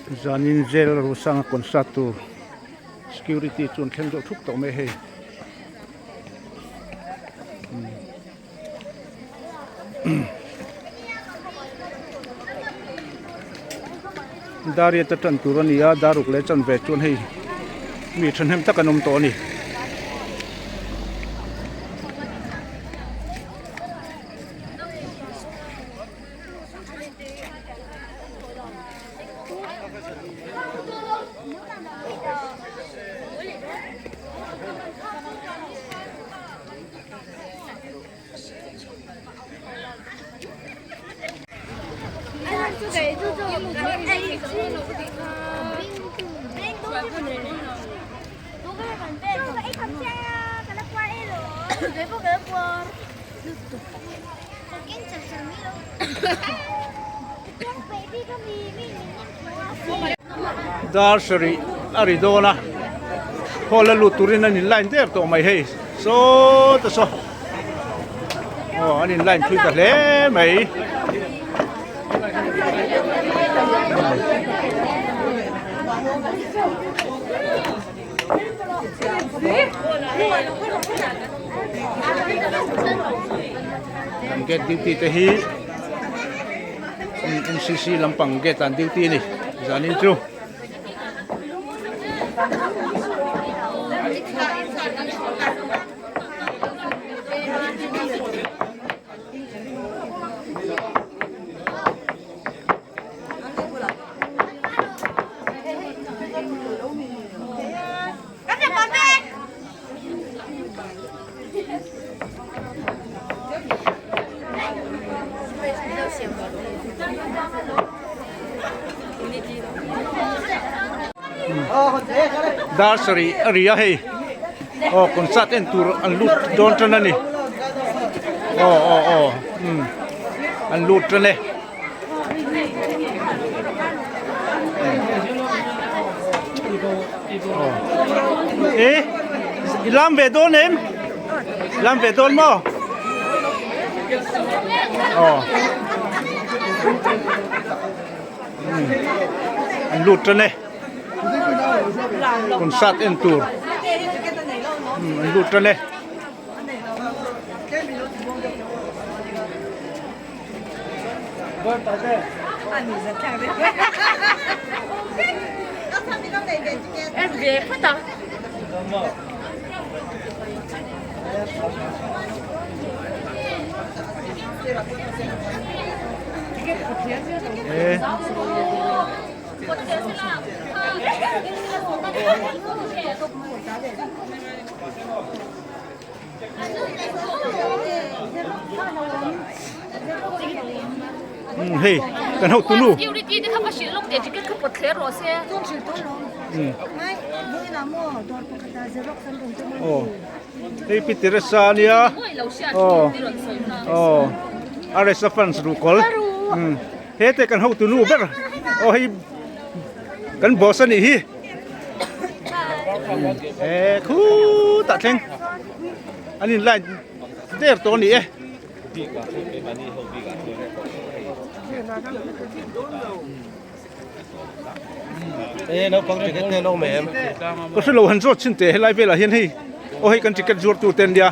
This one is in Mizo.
Zanin jail Rosanga concert tur security chu an thleng deuh thup tawh mai hei. Dariat a tan tur a ni a daruk leh chanve chuan hei mi thahnem tak an awm tawh a ni. Dar sarih a ri dawn a hall a lut turin an in line der tawh mai hei saw ta saw aw an in line thui ta hle mai. Kan gate duty te hi NCC lampang gate an duty a ni zanin chu. Dar sarih a ri a hei aw concert en tur an lut dawn tan a ni aw aw aw umm an lut tan e. E i lam ve dawn em lam ve dawn maw aw an lut tan e concert en tur an lut tan e. Hei kan hotu nu aw hei pi Teresa ania aw aw RSA fans ruhkawl hete kan hotu nu ber aw hei kan boss anih hi. E khutah thleng an in line der tawh a ni e. Ka hrelo han zawt chhin teh helai velah hian hei aw hei kan ticket zuar tur te an nia.